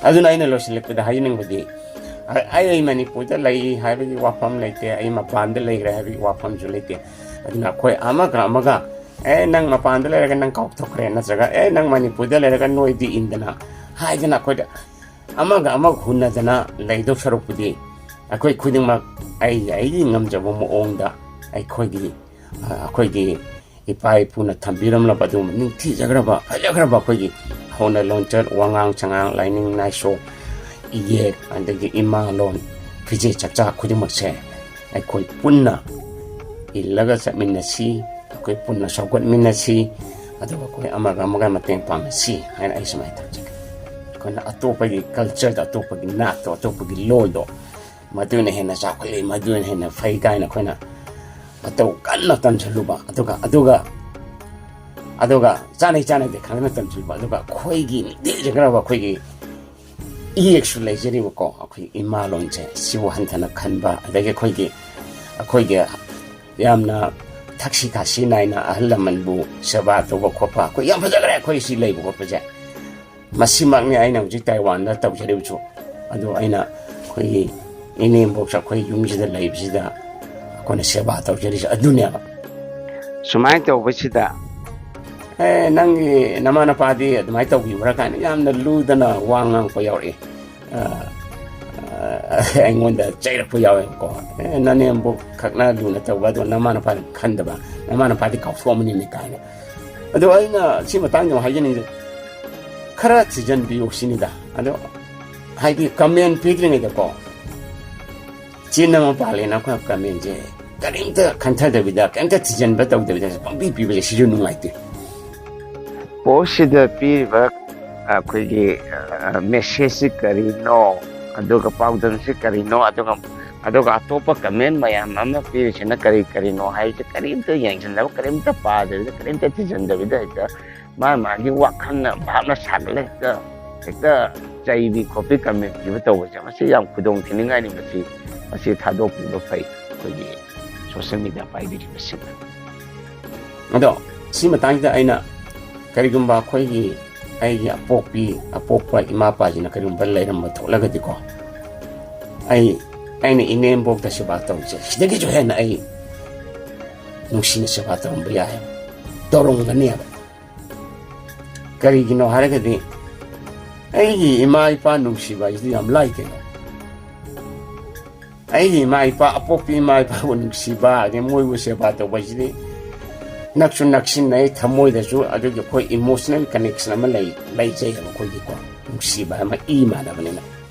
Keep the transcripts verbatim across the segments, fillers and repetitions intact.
ꯑꯗꯨꯅ ꯑꯩꯅ ꯂꯣꯏꯁꯤꯜꯂꯛꯄꯗ ꯍꯥꯏꯖꯅꯤꯡꯕꯗꯤ, ꯑ-, ꯑꯩ ꯃꯅꯤꯄꯨꯔꯗ ꯂꯩ ꯍꯥꯏꯕꯒꯤ ꯋꯥꯐꯝ ꯂꯩꯇꯦ, ꯑꯩ ꯃꯄꯥꯟꯗ ꯂꯩꯈ꯭ꯔꯦ ꯍꯥꯏꯕꯒꯤ ꯋꯥꯐꯝꯁꯨ ꯂꯩꯇꯦ꯫ ꯑꯗꯨꯅ ꯑꯩꯈꯣꯏ ꯑꯃꯒ ꯑꯃꯒ, "ꯑꯦ, ꯅꯪ ꯃꯄꯥꯟꯗ ꯂꯩꯔꯒ ꯅꯪ ꯀꯥꯎꯊꯣꯛꯈ꯭ꯔꯦ", ꯅꯠꯇ꯭ꯔꯒ, "ꯑꯦ, ꯅꯪ ꯃꯅꯤꯄꯨꯔꯗ ꯂꯩꯔꯒ ꯅꯣꯏꯗꯤ ꯏꯟꯗꯅ" ꯍꯥꯏꯗꯅ ꯑꯩꯈꯣꯏꯗ ꯑꯃꯒ ꯑꯃꯒ ꯍꯨꯟꯅꯗꯅ ꯂꯩꯗꯧ ꯁꯔꯨꯛꯄꯨꯗꯤ, ꯑꯩꯈꯣꯏ ꯈꯨꯗꯤꯡꯃꯛ ꯑꯩꯒꯤ ꯑꯩꯒꯤ ꯉꯝꯖꯕ ꯃꯑꯣꯡꯗ ꯑꯩꯈꯣꯏꯒꯤ, ꯑ, ꯑꯩꯈꯣꯏꯒꯤ ꯏꯄꯥ ꯏꯄꯨꯅ ꯊꯝꯕꯤꯔꯝꯂꯕ ꯑꯗꯨꯒꯨꯝꯕ ꯅꯤꯡꯊꯤꯖꯈ꯭ꯔꯕ, ꯐꯖꯈ꯭ꯔꯕ ꯑꯩꯈꯣꯏꯒꯤ ꯍꯧꯅ ꯂꯣꯟꯆꯠ, ꯋꯥꯉꯥꯡ ꯁꯉꯥꯡ, ꯂꯥꯏꯅꯤꯡ ꯂꯥꯏꯁꯣꯟ, ꯏꯌꯦꯛ, ꯑꯗꯒꯤ ꯏꯃꯥ ꯂꯣꯟ, ꯐꯤꯖꯦꯠ ꯆꯛꯆꯥ ꯈꯨꯗꯤꯡꯃꯛꯁꯦ ꯑꯩꯈꯣꯏ ꯄꯨꯟꯅ ꯏꯜꯂꯒ ꯆꯠꯃꯤꯟꯅꯁꯤ, ꯑꯩꯈꯣꯏ ꯄꯨꯟꯅ ꯆꯥꯎꯈꯠꯃꯤꯟꯅꯁꯤ, ꯑꯗꯨꯒ ꯑꯩꯈꯣꯏ ꯑꯃꯒ ꯑꯃꯒ ꯃꯇꯦꯡ ꯄꯥꯡꯅꯁꯤ ꯍꯥꯏꯅ ꯑꯩ ꯁꯨꯃꯥꯏꯅ ꯊꯝꯖꯒꯦ꯫ ꯑꯩꯈꯣꯏꯅ ꯑꯇꯣꯞꯄꯒꯤ cultureꯗ, ꯑꯇꯣꯞꯄꯒꯤ ꯅꯥꯠꯇꯣ, ꯑꯇꯣꯞꯄꯒꯤ ꯂꯣꯜꯗꯣ, ꯃꯗꯨꯅ ꯍꯦꯟꯅ ꯆꯥꯎꯈꯠꯂꯤ, ꯃꯗꯨꯅ ꯍꯦꯟꯅ ꯐꯩ ꯀꯥꯏꯅ ꯑꯩꯈꯣꯏꯅ ꯃꯇꯧ ꯀꯟꯅ ꯇꯝꯁꯤꯜꯂꯨꯕ, ꯑꯗꯨꯒ, ꯑꯗꯨꯒ, ꯑꯗꯨꯒ ꯆꯥꯅꯩ ꯆꯥꯅꯗꯦ ꯈꯪꯗꯅ ꯇꯝꯁꯤꯜꯂꯨꯕ, ꯑꯗꯨꯒ ꯑꯩꯈꯣꯏꯒꯤ ꯅꯤꯡꯊꯤꯖꯈ꯭ꯔꯕ ꯑꯩꯈꯣꯏꯒꯤ ꯏꯌꯦꯛꯁꯨ ꯂꯩꯖꯔꯤꯕꯀꯣ, ꯑꯩꯈꯣꯏ ꯏꯃꯥ ꯂꯣꯟꯁꯦ ꯁꯤꯕꯨ ꯍꯟꯊꯅ ꯈꯟꯕ, ꯑꯗꯒꯤ ꯑꯩꯈꯣꯏꯒꯤ, ꯑꯩꯈꯣꯏꯒꯤ ꯌꯥꯝꯅ ꯊꯛꯁꯤ ꯈꯥꯁꯤ ꯅꯥꯏꯅ ꯑꯍꯜ ꯂꯃꯟꯕꯨ ꯁꯦꯕꯥ ꯇꯧꯕ ꯈꯣꯠꯄ, ꯑꯩꯈꯣꯏ ꯌꯥꯝ ꯐꯖꯈ꯭ꯔꯦ ꯑꯩꯈꯣꯏ ꯁꯤ ꯂꯩꯕ ꯈꯣꯠꯄꯁꯦ꯫ ꯃꯁꯤꯃꯛꯅꯤ ꯑꯩꯅ ꯍꯧꯖꯤꯛ ꯇꯥꯏꯋꯥꯟꯗ ꯇꯧꯖꯔꯤꯕꯁꯨ꯫ ꯑꯗꯣ ꯑꯩꯅ ꯑꯩꯈꯣꯏꯒꯤ ꯏꯅꯦꯝꯕꯣꯛꯁꯨ ꯑꯩꯈꯣꯏ ꯌꯨꯝꯁꯤꯗ ꯂꯩꯕꯁꯤꯗ ꯑꯩꯈꯣꯏꯅ ꯁꯦꯕꯥ ꯇꯧꯖꯔꯤꯁꯦ ꯑꯗꯨꯅꯦꯕ꯫ ꯁꯨꯃꯥꯏꯅ ꯇꯧꯕꯁꯤꯗ, "ꯑꯦ, ꯅꯪꯒꯤ ꯅꯃꯥ ꯅꯄꯥꯗꯤ ꯑꯗꯨꯃꯥꯏꯅ ꯇꯧꯕꯤꯕ꯭ꯔꯥ?" ꯀꯥꯏꯅ ꯌꯥꯝꯅ ꯂꯨꯗꯅ ꯋꯥ ꯉꯥꯡꯉꯛꯄ ꯌꯥꯎꯔꯛꯏ꯫ ꯑ, ꯑ, ꯑꯩꯉꯣꯟꯗ ꯆꯩꯔꯛꯄ ꯌꯥꯎꯋꯦꯕꯀꯣ꯫ "ꯑꯦ, ꯅꯅꯦꯝꯕꯣꯛ ꯈꯛꯅ ꯂꯨꯅ ꯇꯧꯕ, ꯑꯗꯣ ꯅꯃꯥ ꯅꯄꯥꯗꯤ ꯈꯟꯗꯕ, ꯅꯃꯥ ꯅꯄꯥꯗꯤ ꯀꯥꯎꯊꯣꯛꯑꯝꯃꯅꯤꯅꯦ" ꯀꯥꯏꯅ꯫ ꯑꯗꯣ ꯑꯩꯅ ꯁꯤ ꯃꯇꯥꯡꯗ ꯑꯃꯨꯛ ꯍꯥꯏꯖꯅꯤꯡꯉꯤꯁꯦ, ꯈꯔ ꯊꯤꯖꯤꯟꯕꯤꯌꯨ ꯁꯤꯅꯤꯗ꯫ ꯑꯗꯣ ꯍꯥꯏꯗꯤ comment ꯄꯤꯗ꯭ꯔꯤꯉꯩꯗꯀꯣ, ꯆꯤꯟ ꯑꯃ ꯄꯥꯜꯂꯦꯅ ꯑꯩꯈꯣꯏ commentꯁꯦ ꯀꯔꯤꯝꯇ ꯈꯟꯊꯗꯕꯤꯗ, ꯀꯔꯤꯝꯇ ꯊꯤꯖꯤꯟꯕ ꯇꯧꯗꯕꯤꯗ ꯄꯪꯄꯤ ꯄꯤꯕꯁꯦ ꯁꯤꯁꯨ ꯅꯨꯡꯉꯥꯏꯇꯦ꯫ Postꯁꯤꯗ ꯄꯤꯔꯤꯕ ꯑꯩꯈꯣꯏꯒꯤ, ꯑ, messageꯁꯤ ꯀꯔꯤꯅꯣ, ꯑꯗꯨꯒ ꯄꯥꯎꯗꯝꯁꯤ ꯀꯔꯤꯅꯣ, ꯑꯗꯨꯒ, ꯑꯗꯨꯒ ꯑꯇꯣꯞꯄ comment ꯃꯌꯥꯝ ꯑꯃ ꯄꯤꯔꯤꯁꯤꯅ ꯀꯔꯤ ꯀꯔꯤꯅꯣ ꯍꯥꯏꯕꯁꯤ ꯀꯔꯤꯝꯇ ꯌꯦꯡꯁꯤꯟꯗꯕ, ꯀꯔꯤꯝꯇ ꯄꯥꯗꯕꯤꯗ, ꯀꯔꯤꯝꯇ ꯊꯤꯖꯤꯟꯗꯕꯤꯗ ꯍꯦꯛꯇ ꯃꯥ ꯃꯥꯒꯤ ꯋꯥꯈꯜꯅ ꯚꯥꯞꯅ ꯁꯥꯒꯠꯂ ꯍꯦꯛꯇ, ꯍꯦꯛꯇ ꯆꯩꯕꯤ ꯈꯣꯠꯄꯤ comment ꯄꯤꯕ ꯇꯧꯕꯁꯦ, ꯃꯁꯤ ꯌꯥꯝ ꯈꯨꯗꯣꯡ ꯊꯤꯅꯤꯡꯉꯥꯏꯅꯤ꯫ ꯃꯁꯤ, ꯃꯁꯤ ꯊꯥꯗꯣꯛꯄꯤꯕ ꯐꯩ, ꯑꯩꯈꯣꯏꯒꯤ social media ꯄꯥꯏꯕꯤꯔꯤꯕꯁꯤꯡꯅ꯫ ꯑꯗꯣ ꯁꯤ ꯃꯇꯥꯡꯁꯤꯗ ꯑꯩꯅ ꯀꯔꯤꯒꯨꯝꯕ ꯑꯩꯈꯣꯏꯒꯤ ꯑꯩꯒꯤ ꯑꯄꯣꯛꯄꯤ ꯑꯄꯣꯛꯄ ꯏꯃꯥ ꯏꯄꯥꯁꯤꯅ ꯀꯔꯤꯒꯨꯝꯕ ꯂꯩꯔꯝꯕ ꯊꯣꯛꯂꯒꯗꯤꯀꯣ, ꯑꯩ ꯑꯩꯅ ꯏꯅꯦꯝꯕꯣꯛꯇ ꯁꯦꯕꯥ ꯇꯧꯔꯤꯁꯦ ꯁꯤꯗꯒꯤꯁꯨ ꯍꯦꯟꯅ ꯑꯩ ꯅꯨꯡꯁꯤꯅ ꯁꯦꯕꯥ ꯇꯧꯔꯝꯕ ꯌꯥꯏ, ꯇꯧꯔꯝꯒꯅꯦꯕ꯫ ꯀꯔꯤꯒꯤꯅꯣ ꯍꯥꯏꯔꯒꯗꯤ ꯑꯩꯒꯤ ꯏꯃꯥ ꯏꯄꯥ ꯅꯨꯡꯁꯤꯕ ꯍꯥꯏꯁꯤꯗꯤ ꯌꯥꯝ ꯂꯥꯏ ꯀꯩꯅꯣ꯫ ꯑꯩꯒꯤ ꯏꯃꯥ ꯏꯄꯥ, ꯑꯄꯣꯛꯄꯤ ꯏꯃꯥ ꯏꯄꯥꯕꯨ ꯅꯨꯡꯁꯤꯕ, ꯑꯗꯩ ꯃꯣꯏꯕꯨ ꯁꯦꯕꯥ ꯇꯧꯕ ꯍꯥꯏꯁꯤꯗꯤ ꯅꯛꯁꯨ ꯅꯛꯁꯤꯟꯅꯩ, ꯊꯃꯣꯏꯗꯁꯨ ꯑꯗꯨꯒꯤ ꯑꯩꯈꯣꯏ emotional connection ꯑꯃ ꯂꯩ, ꯂꯩꯖꯩꯑꯕ ꯑꯩꯈꯣꯏꯒꯤꯀꯣ꯫ ꯅꯨꯡꯁꯤꯕ ꯑꯃ ꯏ ꯃꯥꯟꯅꯕꯅꯤꯅ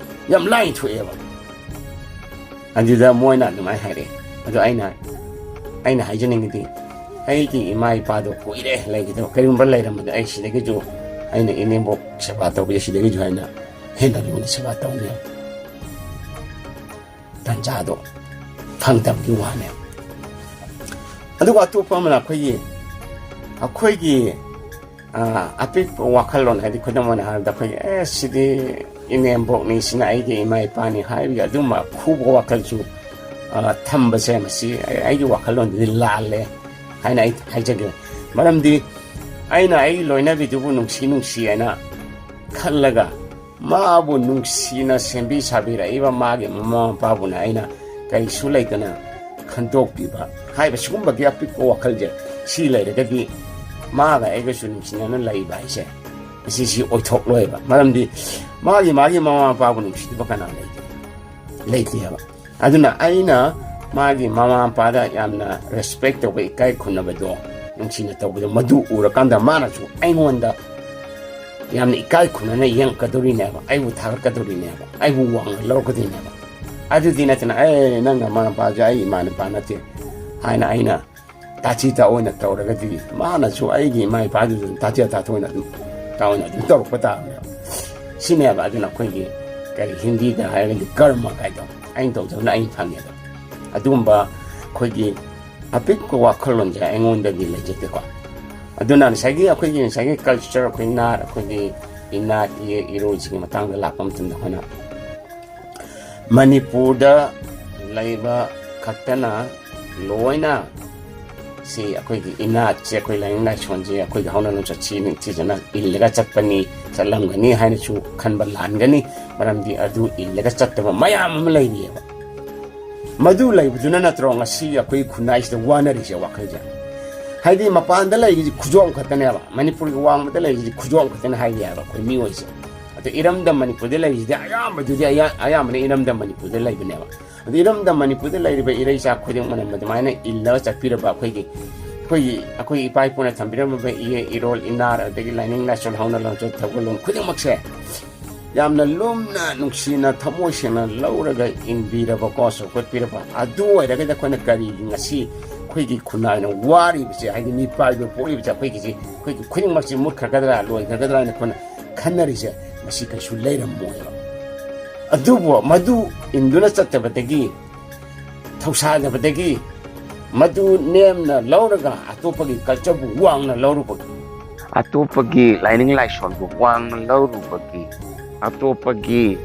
ꯌꯥꯝ ꯂꯥꯏꯅ ꯊꯣꯛꯑꯦꯕ꯫ ꯑꯗꯨꯗ ꯃꯣꯏꯅ ꯑꯗꯨꯃꯥꯏꯅ ꯍꯥꯏꯔꯛꯑꯦ꯫ ꯑꯗꯣ ꯑꯩꯅ, ꯑꯩꯅ ꯍꯥꯏꯖꯅꯤꯡꯉꯤꯗꯤ, ꯑꯩꯒꯤ ꯏꯃꯥ ꯏꯄꯥꯗꯣ ꯀꯨꯏꯔꯦ ꯂꯩꯈꯤꯗꯕ, ꯀꯔꯤꯒꯨꯝꯕ ꯂꯩꯔꯝꯕꯗ ꯑꯩ ꯁꯤꯗꯒꯤꯁꯨ, ꯑꯩꯅ ꯏꯅꯦꯝꯕꯣꯛ ꯁꯦꯕꯥ ꯇꯧꯕꯁꯦ ꯁꯤꯗꯒꯤꯁꯨ ꯍꯦꯟꯅ, ꯍꯦꯟꯅ ꯂꯨꯅ ꯁꯦꯕꯥ ꯇꯧꯅꯤ꯫ ꯇꯥꯟꯖꯥꯗꯣ ꯐꯪꯗꯕꯒꯤ ꯋꯥꯅꯦ꯫ ꯑꯗꯨꯒ ꯑꯇꯣꯞꯄ ꯑꯃꯅ ꯑꯩꯈꯣꯏꯒꯤ, ꯑꯩꯈꯣꯏꯒꯤ, ꯑ, ꯑꯄꯤꯛꯄ ꯋꯥꯈꯜꯂꯣꯟ, ꯍꯥꯏꯗꯤ ꯈꯨꯗꯝ ꯑꯣꯏꯅ ꯍꯥꯏꯔꯕꯗ ꯑꯩꯈꯣꯏꯒꯤ, "ꯑꯦ, ꯁꯤꯗꯤ ꯏꯅꯦꯝꯕꯣꯛꯅꯤ, ꯁꯤꯅ ꯑꯩꯒꯤ ꯏꯃꯥ ꯏꯄꯥꯅꯤ" ꯍꯥꯏꯕꯒꯤ ꯑꯗꯨꯝꯕ ꯈꯨꯕ ꯋꯥꯈꯜꯁꯨ, ꯑ, ꯊꯝꯕꯁꯦ, ꯃꯁꯤ ꯑꯩ, ꯑꯩꯒꯤ ꯋꯥꯈꯜꯂꯣꯟꯗꯗꯤ ꯂꯥꯜꯂꯦ ꯍꯥꯏꯅ ꯑꯩ ꯍꯥꯏꯖꯒꯦ꯫ ꯃꯔꯝꯗꯤ ꯑꯩꯅ ꯑꯩꯒꯤ ꯂꯣꯏꯅꯕꯤꯗꯨꯕꯨ ꯅꯨꯡꯁꯤ ꯅꯨꯡꯁꯤ ꯍꯥꯏꯅ ꯈꯜꯂꯒ ꯃꯥꯕꯨ ꯅꯨꯡꯁꯤꯅ ꯁꯦꯝꯕꯤ ꯁꯥꯕꯤꯔꯛꯏꯕ ꯃꯥꯒꯤ ꯃꯃꯥ ꯃꯄꯥꯕꯨꯅ ꯑꯩꯅ ꯀꯔꯤꯁꯨ ꯂꯩꯇꯅ ꯈꯟꯗꯣꯛꯄꯤꯕ ꯍꯥꯏꯕ ꯁꯤꯒꯨꯝꯕꯒꯤ ꯑꯄꯤꯛꯄ ꯋꯥꯈꯜꯁꯦ, ꯁꯤ ꯂꯩꯔꯒꯗꯤ ꯃꯥꯒ ꯑꯩꯒꯁꯨ ꯅꯨꯡꯁꯤꯅꯅ ꯂꯩꯕ ꯍꯥꯏꯁꯦ, ꯃꯁꯤ ꯁꯤ ꯑꯣꯏꯊꯣꯛꯂꯣꯏꯕ꯫ ꯃꯔꯝꯗꯤ ꯃꯥꯒꯤ, ꯃꯥꯒꯤ ꯃꯃꯥ ꯃꯄꯥꯕꯨ ꯅꯨꯡꯁꯤꯗꯕ ꯀꯅꯥ ꯂꯩꯒꯦ? ꯂꯩꯇꯦ ꯍꯥꯏꯕ꯫ ꯑꯗꯨꯅ ꯑꯩꯅ ꯃꯥꯒꯤ ꯃꯃꯥ ꯃꯄꯥꯗ ꯌꯥꯝꯅ respect ꯇꯧꯕ, ꯏꯀꯥꯏ ꯈꯨꯝꯅꯕꯗꯣ, ꯅꯨꯡꯁꯤꯅ ꯇꯧꯕꯗꯣ, ꯃꯗꯨ ꯎꯔꯀꯥꯟꯗ ꯃꯥꯅꯁꯨ ꯑꯩꯉꯣꯟꯗ ꯌꯥꯝꯅ ꯏꯀꯥꯏ ꯈꯨꯝꯅꯅ ꯌꯦꯡꯉꯛꯀꯗꯧꯔꯤꯅꯦꯕ, ꯑꯩꯕꯨ ꯊꯥꯒꯠꯀꯗꯧꯔꯤꯅꯦꯕ, ꯑꯩꯕꯨ ꯋꯥꯡꯅ ꯂꯧꯔꯛꯀꯗꯣꯏꯅꯦꯕ꯫ ꯑꯗꯨꯗꯤ ꯅꯠꯇꯅ, "ꯑꯦ, ꯅꯪ ꯅꯃꯥ ꯅꯄꯥꯁꯦ ꯑꯩ ꯏꯃꯥ ꯅꯄꯥ ꯅꯠꯇꯦ" ꯍꯥꯏꯅ ꯑꯩꯅ ꯇꯥꯊꯤ ꯇꯥꯑꯣꯏꯅ ꯇꯧꯔꯒꯗꯤ, ꯃꯥꯅꯁꯨ ꯑꯩꯒꯤ ꯏꯃꯥ ꯏꯄꯥꯗꯨꯁꯨ ꯇꯥꯊꯤ ꯇꯥꯊꯣꯏꯅ ꯑꯗꯨꯝ, ꯇꯥꯑꯣꯏꯅ ꯑꯗꯨꯝ ꯇꯧꯔꯛꯄ ꯇꯥꯕꯅꯦꯕ꯫ ꯁꯤꯅꯦꯕ꯫ ꯑꯗꯨꯅ ꯑꯩꯈꯣꯏꯒꯤ, ꯀꯔꯤ, ꯍꯤꯟꯗꯤꯗ ꯍꯥꯏꯔꯒꯗꯤ ꯀꯔꯃ ꯀꯥꯏꯗꯣ, "ꯑꯩꯅ ꯇꯧꯖꯕꯅ ꯑꯩꯅ ꯐꯪꯉꯦꯗꯣ", ꯑꯗꯨꯒꯨꯝꯕ ꯑꯩꯈꯣꯏꯒꯤ ꯑꯄꯤꯛꯄ ꯋꯥꯈꯜꯂꯣꯟꯁꯦ ꯑꯩꯉꯣꯟꯗꯗꯤ ꯂꯩꯖꯗꯦꯀꯣ꯫ ꯑꯗꯨꯅ ꯉꯁꯥꯏꯒꯤ ꯑꯩꯈꯣꯏꯒꯤ, ꯉꯁꯥꯏꯒꯤ culture, ꯑꯩꯈꯣꯏ ꯅꯥꯠ, ꯑꯩꯈꯣꯏꯒꯤ ꯏꯅꯥꯠ, ꯏꯌꯦꯛ ꯏꯔꯣꯜꯁꯤꯒꯤ ꯃꯇꯥꯡꯗ ꯂꯥꯛꯄ ꯃꯇꯝꯗ, ꯑꯩꯈꯣꯏꯅ ꯃꯅꯤꯄꯨꯔꯗ ꯂꯩꯕ ꯈꯛꯇꯅ ꯂꯣꯏꯅ ꯁꯤ ꯑꯩꯈꯣꯏꯒꯤ ꯏꯅꯥꯠꯁꯦ, ꯑꯩꯈꯣꯏ ꯂꯥꯏꯅꯤꯡ ꯂꯥꯏꯁꯣꯟꯁꯦ, ꯑꯩꯈꯣꯏꯒꯤ ꯍꯧꯅ ꯂꯣꯟꯆꯠꯁꯤ ꯅꯤꯡꯊꯤꯖꯅ ꯏꯜꯂꯒ ꯆꯠꯄꯅꯤ, ꯆꯠꯂꯝꯒꯅꯤ ꯍꯥꯏꯅꯁꯨ ꯈꯟꯕ ꯂꯥꯟꯒꯅꯤ꯫ ꯃꯔꯝꯗꯤ ꯑꯗꯨ ꯏꯜꯂꯒ ꯆꯠꯇꯕ ꯃꯌꯥꯝ ꯑꯃ ꯂꯩꯔꯤꯑꯕ꯫ ꯃꯗꯨ ꯂꯩꯕꯗꯨꯅ ꯅꯠꯇ꯭ꯔꯣ ꯉꯁꯤ ꯑꯩꯈꯣꯏ ꯈꯨꯟꯅꯥꯏꯁꯤꯗ ꯋꯥꯅꯔꯤꯁꯦ ꯋꯥꯈꯜꯁꯦ? ꯍꯥꯏꯗꯤ ꯃꯄꯥꯟꯗ ꯂꯩꯔꯤꯁꯤ ꯈꯨꯖꯣꯝ ꯈꯛꯇꯅꯦꯕ, ꯃꯅꯤꯄꯨꯔꯒꯤ ꯋꯥꯡꯃꯗ ꯂꯩꯔꯤꯁꯤ ꯈꯨꯖꯣꯝ ꯈꯛꯇꯅꯦ ꯍꯥꯏꯔꯤꯑꯕ ꯑꯩꯈꯣꯏ ꯃꯤꯑꯣꯏꯁꯦ꯫ ꯑꯗꯣ ꯏꯔꯝꯗꯝ ꯃꯅꯤꯄꯨꯔꯗ ꯂꯩꯔꯤꯁꯤꯗꯤ ꯑꯌꯥꯝꯕꯗꯨꯗꯤ ꯑꯌꯥ-, ꯑꯌꯥꯝꯕꯅ ꯏꯔꯝꯗꯝ ꯃꯅꯤꯄꯨꯔꯗ ꯂꯩꯕꯅꯦꯕ꯫ ꯑꯗꯨ ꯏꯔꯝꯗꯝ ꯃꯅꯤꯄꯨꯔꯗ ꯂꯩꯔꯤꯕ ꯏꯔꯩꯆꯥ ꯈꯨꯗꯤꯡꯃꯛꯅ ꯑꯗꯨꯃꯥꯏꯅ ꯏꯜꯂꯒ ꯆꯠꯄꯤꯔꯕ ꯑꯩꯈꯣꯏꯒꯤ, ꯑꯩꯈꯣꯏꯒꯤ, ꯑꯩꯈꯣꯏꯒꯤ ꯏꯄꯥ ꯏꯄꯨꯅ ꯊꯝꯕꯤꯔꯝꯃꯕ ꯏꯌꯦ ꯏꯔꯣꯜ ꯏꯅꯥꯔ, ꯑꯗꯒꯤ ꯂꯥꯏꯅꯤꯡ ꯂꯥꯏꯁꯣꯟ, ꯍꯧꯅ ꯂꯣꯟꯆꯠ ꯊꯧꯒꯜꯂꯣꯟ ꯈꯨꯗꯤꯡꯃꯛꯁꯦ ꯌꯥꯝꯅ ꯂꯨꯝꯅ ꯅꯨꯡꯁꯤꯅ ꯊꯃꯣꯏ ꯁꯦꯡꯅ ꯂꯧꯔꯒ ꯏꯟꯕꯤꯔꯕꯀꯣ, ꯆꯥꯎꯈꯠꯄꯤꯔꯕ ꯑꯗꯨ ꯑꯣꯏꯔꯒꯗꯤ ꯑꯩꯈꯣꯏꯅ ꯀꯔꯤꯒꯤ ꯉꯁꯤ ꯑꯩꯈꯣꯏꯒꯤ ꯈꯨꯟꯅꯥꯏꯅ ꯋꯥꯔꯤꯕꯁꯦ, ꯍꯥꯏꯗꯤ ꯃꯤꯄꯥꯏꯕ ꯄꯣꯛꯂꯤꯕꯁꯦ ꯑꯩꯈꯣꯏꯒꯤꯁꯦ, ꯑꯩꯈꯣꯏꯒꯤ ꯈꯨꯗꯤꯡꯃꯛꯁꯦ ꯃꯨꯠꯈ꯭ꯔꯒꯗ꯭ꯔꯥ, ꯂꯣꯏꯈ꯭ꯔꯒꯗ꯭ꯔꯥ ꯍꯥꯏꯅ ꯑꯩꯈꯣꯏꯅ ꯈꯟꯅꯔꯤꯁꯦ, ꯃꯁꯤ ꯀꯩꯁꯨ ꯂꯩꯔꯝꯃꯣꯏꯕ꯫ ꯑꯗꯨꯕꯨ ꯃꯗꯨ ꯏꯟꯗꯨꯅ ꯆꯠꯇꯕꯗꯒꯤ, ꯊꯧꯁꯥꯗꯕꯗꯒꯤ, ꯃꯗꯨ ꯅꯦꯝꯅ ꯂꯧꯔꯒ ꯑꯇꯣꯞꯄꯒꯤ ꯀꯜꯆꯔꯕꯨ ꯋꯥꯡꯅ ꯂꯧꯔꯨꯕꯒꯤ, ꯑꯇꯣꯞꯄꯒꯤ ꯂꯥꯏꯅꯤꯡ ꯂꯥꯏꯁꯣꯟꯕꯨ ꯋꯥꯡꯅ ꯂꯧꯔꯨꯕꯒꯤ, ꯑꯇꯣꯞꯄꯒꯤ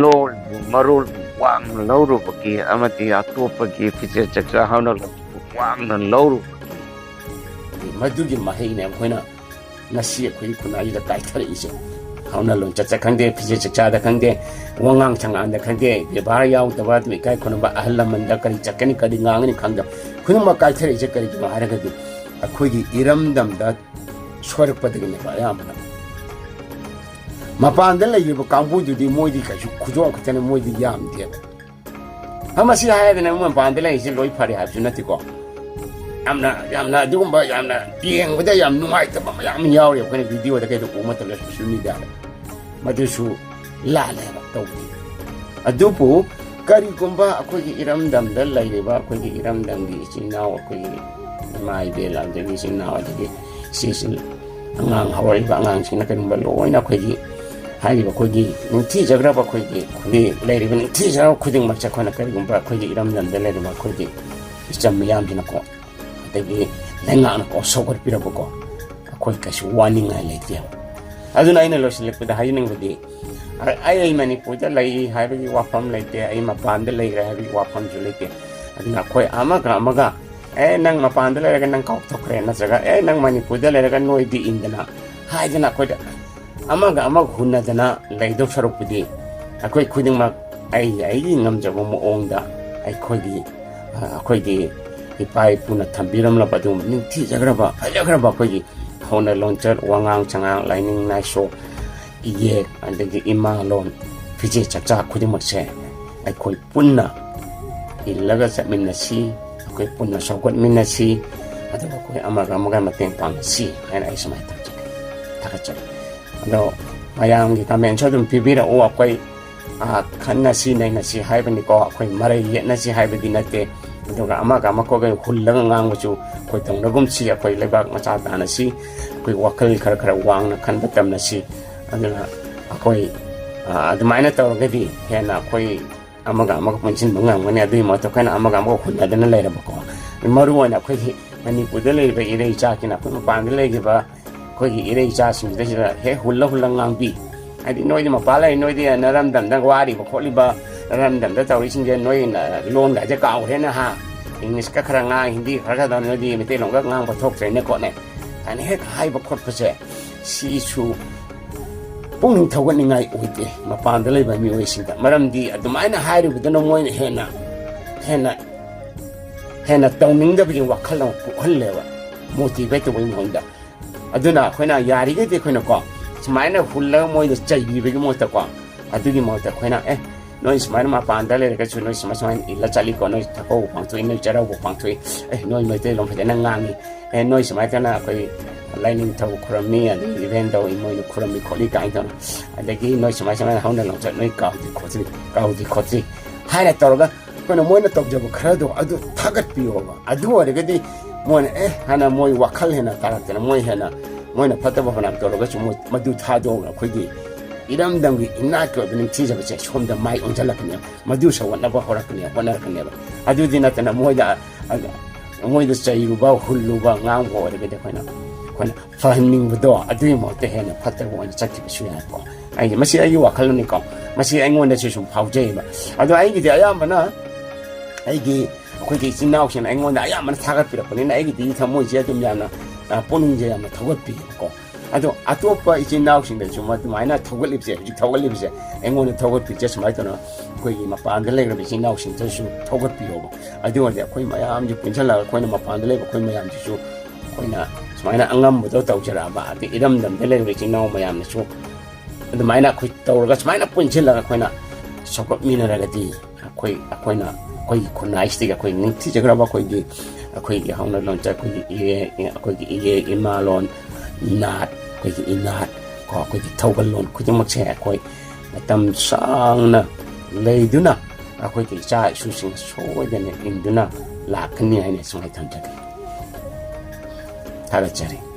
ꯂꯣꯜꯕꯨ ꯃꯔꯣꯜꯕꯨ ꯋꯥꯡꯅ ꯂꯧꯔꯨꯕꯒꯤ ꯑꯃꯗꯤ ꯑꯇꯣꯞꯄꯒꯤ ꯐꯤꯖꯦꯠ ꯆꯛꯆꯥ ꯍꯧꯅꯕꯤꯕꯨ ꯋꯥꯡꯅ ꯂꯧꯔꯨꯕꯒꯤ, ꯃꯗꯨꯒꯤ ꯃꯍꯩꯅꯦ ꯑꯩꯈꯣꯏꯅ ꯉꯁꯤ ꯑꯩꯈꯣꯏꯒꯤ ꯈꯨꯟꯅꯥꯏꯁꯤꯗ ꯀꯥꯏꯊꯔꯛꯏꯁꯦ꯫ ꯍꯧꯅ ꯂꯣꯟꯆꯠꯇ ꯈꯪꯗꯦ, ꯐꯤꯖꯦꯠ ꯆꯛꯆꯥꯗ ꯈꯪꯗꯦ, ꯋꯥꯉꯥꯡ ꯁꯉꯥꯡꯗ ꯈꯪꯗꯦ, ꯕꯦꯕꯥꯔ ꯌꯥꯎꯗꯕ, ꯑꯗꯨ ꯏꯀꯥꯏ ꯈꯨꯝꯅꯕ, ꯑꯍꯜ ꯂꯃꯟꯗ ꯀꯔꯤ ꯆꯠꯀꯅꯤ, ꯀꯔꯤ ꯉꯥꯡꯒꯅꯤ ꯈꯪꯗꯕ, ꯈꯨꯗꯤꯡꯃꯛ ꯀꯥꯏꯊꯔꯛꯏꯁꯦ ꯀꯔꯤꯒꯤꯅꯣ ꯍꯥꯏꯔꯒꯗꯤ ꯑꯩꯈꯣꯏꯒꯤ ꯏꯔꯝꯗꯝꯗ ꯁꯣꯏꯔꯛꯄꯗꯒꯤꯅꯦꯕ ꯑꯌꯥꯝꯕꯅ꯫ ꯃꯄꯥꯟꯗ ꯂꯩꯔꯤꯕ ꯀꯥꯡꯕꯨꯗꯨꯗꯤ ꯃꯣꯏꯗꯤ ꯀꯩꯁꯨ ꯈꯨꯗꯣꯡ ꯈꯛꯇꯅ ꯃꯣꯏꯗꯤ ꯌꯥꯝꯗꯦꯕ꯫ ꯑ, ꯃꯁꯤ ꯍꯥꯏꯔꯒꯅ ꯃꯄꯥꯟꯗ ꯂꯩꯔꯤꯁꯦ ꯂꯣꯏ ꯐꯔꯦ ꯍꯥꯏꯕꯁꯨ ꯅꯠꯇꯦꯀꯣ꯫ ꯌꯥꯝꯅ, ꯌꯥꯝꯅ ꯑꯗꯨꯒꯨꯝꯕ ꯌꯥꯝꯅ ꯌꯦꯡꯕꯗ ꯌꯥꯝ ꯅꯨꯡꯉꯥꯏꯇꯕ ꯃꯌꯥꯝ ꯑꯃ ꯌꯥꯎꯔꯤ ꯑꯩꯈꯣꯏꯅ ꯚꯤꯗꯤꯑꯣꯗ ꯀꯩꯗ ꯎꯕ ꯃꯇꯝꯗ ꯁꯣꯁꯤꯌꯦꯜ ꯃꯤꯗꯤꯌꯥꯗ꯫ ꯃꯗꯨꯁꯨ ꯂꯥꯜꯂꯦꯕ ꯇꯧꯕꯗꯤ꯫ ꯑꯗꯨꯕꯨ ꯀꯔꯤꯒꯨꯝꯕ ꯑꯩꯈꯣꯏꯒꯤ ꯏꯔꯝꯗꯝꯗ ꯂꯩꯔꯤꯕ ꯑꯩꯈꯣꯏꯒꯤ ꯏꯔꯝꯗꯝꯒꯤ ꯏꯆꯤꯟ ꯏꯅꯥꯎ, ꯑꯩꯈꯣꯏꯒꯤ ꯏꯃꯥ ꯏꯕꯦꯜ, ꯑꯗꯒꯤ ꯏꯆꯤꯟ ꯏꯅꯥꯎ, ꯑꯗꯒꯤ ꯏꯆꯦ ꯏꯆꯤꯜ ꯑꯉꯥꯡ, ꯍꯧꯔꯛꯏꯕ ꯑꯉꯥꯡꯁꯤꯡꯅ ꯀꯔꯤꯒꯨꯝꯕ ꯂꯣꯏꯅ ꯑꯩꯈꯣꯏꯒꯤ ꯍꯥꯏꯔꯤꯕ ꯑꯩꯈꯣꯏꯒꯤ ꯅꯤꯡꯊꯤꯖꯈ꯭ꯔꯕ ꯑꯩꯈꯣꯏꯒꯤ ꯈꯨꯟꯗꯤ ꯂꯩꯔꯤꯕ ꯅꯤꯡꯊꯤꯖꯈ꯭ꯔꯕ ꯈꯨꯗꯤꯡꯃꯛꯁꯦ ꯑꯩꯈꯣꯏꯅ ꯀꯔꯤꯒꯨꯝꯕ ꯑꯩꯈꯣꯏꯒꯤ ꯏꯔꯝꯗꯝꯗ ꯂꯩꯔꯤꯕ ꯑꯩꯈꯣꯏꯒꯤ ꯏꯆꯝ ꯃꯤꯌꯥꯝꯁꯤꯅꯀꯣ, ꯑꯗꯒꯤ ꯂꯩꯉꯥꯛꯅꯀꯣ ꯁꯧꯒꯠꯄꯤꯔꯛꯄꯀꯣ, ꯑꯩꯈꯣꯏ ꯀꯩꯁꯨ ꯋꯥꯅꯤꯡꯉꯥꯏ ꯂꯩꯇꯦꯕ꯫ ꯑꯗꯨꯅ ꯑꯩꯅ ꯂꯣꯏꯁꯤꯜꯂꯛꯄꯗ ꯍꯥꯏꯖꯅꯤꯡꯕꯗꯤ, ꯑꯩ, ꯑꯩ ꯃꯅꯤꯄꯨꯔꯗ ꯂꯩ ꯍꯥꯏꯕꯒꯤ ꯋꯥꯐꯝ ꯂꯩꯇꯦ, ꯑꯩ ꯃꯄꯥꯟꯗ ꯂꯩꯈ꯭ꯔꯦ ꯍꯥꯏꯕꯒꯤ ꯋꯥꯐꯝꯁꯨ ꯂꯩꯇꯦ꯫ ꯑꯗꯨꯅ ꯑꯩꯈꯣꯏ ꯑꯃꯒ ꯑꯃꯒ "ꯑꯦ, ꯅꯪ ꯃꯄꯥꯟꯗ ꯂꯩꯔꯒ ꯅꯪ ꯀꯥꯎꯊꯣꯛꯈ꯭ꯔꯦ", ꯅꯠꯇ꯭ꯔꯒ "ꯑꯦ, ꯅꯪ ꯃꯅꯤꯄꯨꯔꯗ ꯂꯩꯔꯒ ꯅꯣꯏꯗꯤ" ꯏꯟꯗꯅ ꯍꯥꯏꯗꯅ ꯑꯩꯈꯣꯏꯗ ꯑꯃꯒ ꯑꯃꯒ ꯍꯨꯟꯅꯗꯅ ꯂꯩꯗꯧ ꯁꯔꯨꯛꯄꯨꯗꯤ, ꯑꯩꯈꯣꯏ ꯈꯨꯗꯤꯡꯃꯛ ꯑꯩ ꯑꯩꯒꯤ ꯉꯝꯖꯕ ꯃꯑꯣꯡꯗ ꯑꯩꯈꯣꯏꯒꯤ, ꯑ, ꯑꯩꯈꯣꯏꯒꯤ ꯏꯄꯥ ꯏꯄꯨꯅ ꯊꯝꯕꯤꯔꯝꯂꯕ ꯑꯗꯨꯒꯨꯝꯕ ꯅꯤꯡꯊꯤꯖꯈ꯭ꯔꯕ, ꯐꯖꯈ꯭ꯔꯕ ꯑꯩꯈꯣꯏꯒꯤ ꯍꯧꯅ ꯂꯣꯟꯆꯠ, ꯋꯥꯉꯥꯡ ꯁꯉꯥꯡ, ꯂꯥꯏꯅꯤꯡ ꯂꯥꯏꯁꯣ, ꯏꯌꯦꯛ, ꯑꯗꯒꯤ ꯏꯃꯥ ꯂꯣꯟ, ꯐꯤꯖꯦꯠ ꯆꯛꯆꯥ ꯈꯨꯗꯤꯡꯃꯛꯁꯦ ꯑꯩꯈꯣꯏ ꯄꯨꯟꯅ ꯏꯜꯂꯒ ꯆꯠꯃꯤꯟꯅꯁꯤ, ꯑꯩꯈꯣꯏ ꯄꯨꯟꯅ ꯆꯥꯎꯈꯠꯃꯤꯟꯅꯁꯤ, ꯑꯗꯨꯒ ꯑꯩꯈꯣꯏ ꯑꯃꯒ ꯑꯃꯒ ꯃꯇꯦꯡ ꯄꯥꯡꯅꯁꯤ ꯍꯥꯏꯅ ꯑꯩ ꯁꯨꯃꯥꯏꯅ ꯊꯝꯖꯒꯦ, ꯊꯥꯒꯠꯆꯔꯤ꯫ ꯑꯗꯣ ꯃꯌꯥꯝꯒꯤ ꯀꯃꯦꯟꯁꯨ ꯑꯗꯨꯝ ꯄꯤꯕꯤꯔꯛꯎ꯫ ꯑꯩꯈꯣꯏ, ꯑ, ꯈꯟꯅꯁꯤ ꯅꯩꯅꯁꯤ ꯍꯥꯏꯕꯅꯤꯀꯣ, ꯑꯩꯈꯣꯏ ꯃꯔꯩ ꯌꯦꯠꯅꯁꯤ ꯍꯥꯏꯕꯗꯤ ꯅꯠꯇꯦ꯫ ꯑꯗꯨꯒ ꯑꯃꯒ ꯑꯃꯒ ꯍꯨꯜꯂꯒ ꯉꯥꯡꯕꯁꯨ ꯑꯩꯈꯣꯏ ꯇꯧꯅꯒꯨꯝꯁꯤ, ꯑꯩꯈꯣꯏ ꯂꯩꯕꯥꯛ ꯃꯆꯥ ꯇꯥꯟꯅꯁꯤ, ꯑꯩꯈꯣꯏ ꯋꯥꯈꯜ ꯈꯔ ꯈꯔ ꯋꯥꯡꯅ ꯈꯟꯕ ꯇꯝꯅꯁꯤ꯫ ꯑꯗꯨꯅ ꯑꯩꯈꯣꯏ, ꯑ, ꯑꯗꯨꯃꯥꯏꯅ ꯇꯧꯔꯒꯗꯤ ꯍꯦꯟꯅ ꯑꯩꯈꯣꯏ ꯑꯃꯒ ꯑꯃꯒ ꯄꯨꯟꯁꯤꯟꯕ ꯉꯝꯒꯅꯤ꯫ ꯑꯗꯨꯒꯤ ꯃꯍꯨꯠꯇ ꯑꯩꯈꯣꯏꯅ ꯑꯃꯒ ꯑꯃꯒ ꯍꯨꯟꯅꯗꯅ ꯂꯩꯔꯕꯀꯣ, ꯃꯔꯨ ꯑꯣꯏꯅ ꯑꯩꯈꯣꯏꯒꯤ ꯃꯅꯤꯄꯨꯔꯗ ꯂꯩꯔꯤꯕ ꯏꯔꯩ ꯏꯆꯥꯁꯤꯡꯅ ꯑꯩꯈꯣꯏ ꯃꯄꯥꯟꯗ ꯂꯩꯈꯤꯕ ꯑꯩꯈꯣꯏꯒꯤ ꯏꯔꯩ ꯏꯆꯥꯁꯤꯡꯁꯤꯗ ꯁꯤꯗ ꯍꯦꯛ ꯍꯨꯜꯂ ꯍꯨꯜꯂ ꯉꯥꯡꯕꯤ꯫ ꯍꯥꯏꯗꯤ ꯅꯣꯏꯗꯤ ꯃꯄꯥꯟ ꯂꯩ, ꯅꯣꯏꯗꯤ ꯅꯔꯝꯗꯝꯗ ꯋꯥꯔꯤꯕ ꯈꯣꯠꯂꯤꯕ, ꯅꯔꯝꯗꯝꯗ ꯇꯧꯔꯤꯁꯤꯡꯁꯦ ꯅꯣꯏ ꯂꯣꯟꯒ ꯍꯥꯏꯁꯦ ꯀꯥꯎꯈ꯭ꯔꯦꯅ ꯍꯥ, ꯏꯪꯂꯤꯁꯀ ꯈꯔ ꯉꯥꯡ, ꯍꯤꯟꯗꯤ ꯈꯔ ꯈꯔ ꯇꯧ, ꯅꯣꯏꯗꯤ ꯃꯩꯇꯩꯂꯣꯟꯒ ꯉꯥꯡꯕ ꯊꯣꯛꯇ꯭ꯔꯦꯅꯦ ꯈꯣꯠꯅꯦ ꯍꯥꯏꯅ ꯍꯦꯛ ꯍꯥꯏꯕ ꯈꯣꯠꯄꯁꯦ, ꯁꯤꯁꯨ ꯄꯨꯛꯅꯤꯡ ꯊꯧꯒꯠꯅꯤꯡꯉꯥꯏ ꯑꯣꯏꯗꯦ ꯃꯄꯥꯟꯗ ꯂꯩꯕ ꯃꯤꯑꯣꯏꯁꯤꯡꯗ꯫ ꯃꯔꯝꯗꯤ ꯑꯗꯨꯃꯥꯏꯅ ꯍꯥꯏꯔꯨꯕꯗꯨꯅ ꯃꯣꯏꯅ ꯍꯦꯟꯅ, ꯍꯦꯟꯅ, ꯍꯦꯟꯅ ꯇꯧꯅꯤꯡꯗꯕꯒꯤ ꯋꯥꯈꯜ ꯑꯃ ꯄꯣꯛꯍꯜꯂꯦꯕ, ꯃꯣꯇꯤꯚꯦꯠ ꯇꯧꯕꯒꯤ ꯃꯑꯣꯡꯗ꯫ ꯑꯗꯨꯅ ꯑꯩꯈꯣꯏꯅ ꯌꯥꯔꯤꯈꯩꯗꯤ ꯑꯩꯈꯣꯏꯅꯀꯣ, ꯁꯨꯃꯥꯏꯅ ꯍꯨꯜꯂꯒ ꯃꯣꯏꯗ ꯆꯩꯕꯤꯕꯒꯤ ꯃꯍꯨꯠꯇꯀꯣ, ꯑꯗꯨꯒꯤ ꯃꯍꯨꯠꯇ ꯑꯩꯈꯣꯏꯅ, "ꯑꯦ, ꯅꯣꯏ ꯁꯨꯃꯥꯏꯅ ꯃꯄꯥꯟꯗ ꯂꯩꯔꯒꯁꯨ ꯅꯣꯏ ꯁꯨꯃꯥꯏ ꯁꯨꯃꯥꯏꯅ ꯏꯜꯂ ꯆꯠꯂꯤꯀꯣ, ꯅꯣꯏ ꯆꯥꯛꯀꯧꯕ ꯄꯥꯡꯊꯣꯛꯏ, ꯅꯣꯏ ꯆꯩꯔꯥꯎꯕ ꯄꯥꯡꯊꯣꯛꯏ, ꯑꯦ, ꯅꯣꯏ ꯃꯩꯇꯩꯂꯣꯟ ꯐꯖꯅ ꯉꯥꯡꯉꯤ, ꯑꯦ, ꯅꯣꯏ ꯁꯨꯃꯥꯏꯅ ꯇꯧꯅ ꯑꯩꯈꯣꯏ ꯂꯥꯏꯅꯤꯡꯊꯧ ꯈꯨꯔꯝꯃꯤ, ꯑꯗꯒꯤ ꯏꯚꯦꯟꯗꯧ ꯏꯃꯣꯏꯅ ꯈꯨꯔꯝꯃꯤ ꯈꯣꯠꯂꯤ" ꯀꯥꯏꯅ ꯇꯧꯅ, ꯑꯗꯒꯤ "ꯅꯣꯏ ꯁꯨꯃꯥꯏ ꯁꯨꯃꯥꯏꯅ ꯍꯧꯅ ꯂꯣꯟꯆꯠ ꯅꯣꯏ ꯀꯥꯎꯗ꯭ꯔꯤ ꯈꯣꯠꯇ꯭ꯔꯤ, ꯀꯥꯎꯗ꯭ꯔꯤ ꯈꯣꯠꯇ꯭ꯔꯤ" ꯍꯥꯏꯅ ꯇꯧꯔꯒ ꯑꯩꯈꯣꯏꯅ ꯃꯣꯏꯅ ꯇꯧꯖꯕ ꯈꯔꯗꯣ ꯑꯗꯨ ꯊꯥꯒꯠꯄꯤꯌꯣꯕ꯫ ꯑꯗꯨ ꯑꯣꯏꯔꯒꯗꯤ ꯃꯣꯏꯅ, "ꯑꯦ" ꯍꯥꯏꯅ ꯃꯣꯏ ꯋꯥꯈꯜ ꯍꯦꯟꯅ ꯇꯥꯔꯛꯇꯅ, ꯃꯣꯏ ꯍꯦꯟꯅ, ꯃꯣꯏꯅ ꯐꯠꯇꯕ ꯐꯅꯌꯥꯝ ꯇꯧꯔꯒꯁꯨ ꯃꯣꯏ ꯃꯗꯨ ꯊꯥꯗꯣꯛꯑꯒ ꯑꯩꯈꯣꯏꯒꯤ ꯏꯔꯝꯗꯝꯒꯤ ꯏꯅꯥꯠꯀꯤ ꯑꯣꯏꯕ ꯅꯤꯡꯊꯤꯖꯕꯁꯦ ꯁꯣꯝꯗ ꯃꯥꯏ ꯑꯣꯟꯁꯤꯜꯂꯛꯀꯅꯦꯕ, ꯃꯗꯨ ꯁꯧꯒꯠꯅꯕ ꯍꯧꯔꯛꯀꯅꯦꯕ, ꯍꯣꯠꯅꯔꯛꯀꯅꯦꯕ꯫ ꯑꯗꯨꯗꯤ ꯅꯠꯇꯅ ꯃꯣꯏꯗ, ꯃꯣꯏꯗ ꯆꯩꯔꯨꯕ, ꯍꯨꯜꯂꯨꯕ, ꯉꯥꯡꯕ ꯑꯣꯏꯔꯒꯗꯤ ꯑꯩꯈꯣꯏꯅ, ꯑꯩꯈꯣꯏꯅ ꯐꯍꯟꯅꯤꯡꯕꯗꯣ ꯑꯗꯨꯒꯤ ꯃꯍꯨꯠꯇ ꯍꯦꯟꯅ ꯐꯠꯇꯕ ꯑꯣꯏꯅ ꯆꯠꯈꯤꯕꯁꯨ ꯌꯥꯏꯀꯣ꯫ ꯑꯩ, ꯃꯁꯤ ꯑꯩꯒꯤ ꯋꯥꯈꯜꯂꯣꯟꯅꯤꯀꯣ, ꯃꯁꯤ ꯑꯩꯉꯣꯟꯗꯁꯨ ꯁꯨꯝ ꯐꯥꯎꯖꯩꯕ꯫ ꯑꯗꯣ ꯑꯩꯒꯤꯗꯤ ꯑꯌꯥꯝꯕꯅ ꯑꯩꯒꯤ, ꯑꯩꯈꯣꯏꯒꯤ ꯏꯆꯤꯟ ꯏꯅꯥꯎꯁꯤꯡꯅ ꯑꯩꯉꯣꯟꯗ ꯑꯌꯥꯝꯕꯅ ꯊꯥꯒꯠꯄꯤꯔꯛꯄꯅꯤꯅ ꯑꯩꯒꯤꯗꯤ ꯊꯃꯣꯏꯁꯦ ꯑꯗꯨꯝ ꯌꯥꯝꯅ, ꯑ, ꯄꯨꯛꯅꯤꯡꯁꯦ ꯌꯥꯝꯅ ꯊꯧꯒꯠꯄꯤꯌꯦꯕꯀꯣ꯫ ꯑꯗꯣ ꯑꯇꯣꯞꯄ ꯏꯆꯤꯟ ꯏꯅꯥꯎꯁꯤꯡꯗꯁꯨ ꯑꯗꯨꯃꯥꯏꯅ ꯊꯧꯒꯠꯂꯤꯕꯁꯦ, ꯍꯧꯖꯤꯛ ꯊꯧꯒꯠꯂꯤꯕꯁꯦ, ꯑꯩꯉꯣꯟꯗ ꯊꯧꯒꯠꯄꯤꯁꯦ ꯁꯨꯃꯥꯏꯅ ꯇꯧꯅ ꯑꯩꯈꯣꯏꯒꯤ ꯃꯄꯥꯟꯗ ꯂꯩꯈ꯭ꯔꯕ ꯏꯆꯤꯟ ꯏꯅꯥꯎꯁꯤꯡꯗꯁꯨ ꯊꯧꯒꯠꯄꯤꯌꯣꯕ꯫ ꯑꯗꯨ ꯑꯣꯏꯔꯗꯤ ꯑꯩꯈꯣꯏ ꯃꯌꯥꯝꯁꯦ ꯄꯨꯟꯁꯤꯜꯂꯒ ꯑꯩꯈꯣꯏꯅ ꯃꯄꯥꯟꯗ ꯂꯩꯕ ꯑꯩꯈꯣꯏ ꯃꯌꯥꯝꯁꯤꯁꯨ ꯑꯩꯈꯣꯏꯅ ꯁꯨꯃꯥꯏꯅ ꯑꯉꯝꯕꯗꯣ ꯇꯧꯖꯔꯛꯑꯕ, ꯑꯗꯩ ꯏꯔꯝꯗꯝꯗ ꯂꯩꯔꯤꯕ ꯏꯆꯤꯟ ꯏꯅꯥꯎ ꯃꯌꯥꯝꯅꯁꯨ ꯑꯗꯨꯃꯥꯏꯅ ꯑꯩꯈꯣꯏ ꯇꯧꯔꯒ ꯁꯨꯃꯥꯏꯅ ꯄꯨꯟꯁꯤꯜꯂꯒ ꯑꯩꯈꯣꯏꯅ ꯆꯥꯎꯈꯠꯃꯤꯟꯅꯔꯒꯗꯤ ꯑꯩꯈꯣꯏ, ꯑꯩꯈꯣꯏꯅ ꯑꯩꯈꯣꯏꯒꯤ ꯈꯨꯟꯅꯥꯏꯁꯤꯗꯒꯤ ꯑꯩꯈꯣꯏ ꯅꯤꯡꯊꯤꯖꯈ꯭ꯔꯕ ꯑꯩꯈꯣꯏꯒꯤ, ꯑꯩꯈꯣꯏꯒꯤ ꯍꯧꯅ ꯂꯣꯟꯆꯠ, ꯑꯩꯈꯣꯏꯒꯤ ꯏꯔꯦ-, ꯑꯩꯈꯣꯏꯒꯤ ꯏꯔꯦ ꯏꯃꯥꯂꯣꯟ, ꯏꯅꯥꯠ, ꯑꯩꯈꯣꯏꯒꯤ ꯏꯅꯥꯠ, ꯀꯣ, ꯑꯩꯈꯣꯏꯒꯤ ꯊꯧꯒꯜꯂꯣꯟ ꯈꯨꯗꯤꯡꯃꯛꯁꯦ ꯑꯩꯈꯣꯏ ꯃꯇꯝ ꯁꯥꯡꯅ ꯂꯩꯗꯨꯅ ꯑꯩꯈꯣꯏꯒꯤ ꯏꯆꯥ ꯏꯁꯨꯁꯤꯡ ꯁꯣꯏꯗꯅ ꯏꯟꯗꯨꯅ ꯂꯥꯛꯀꯅꯤ ꯍꯥꯏꯅ ꯁꯨꯃꯥꯏꯅ ꯊꯝꯖꯒꯦ꯫ ꯊꯥꯒꯠꯆꯔꯤ꯫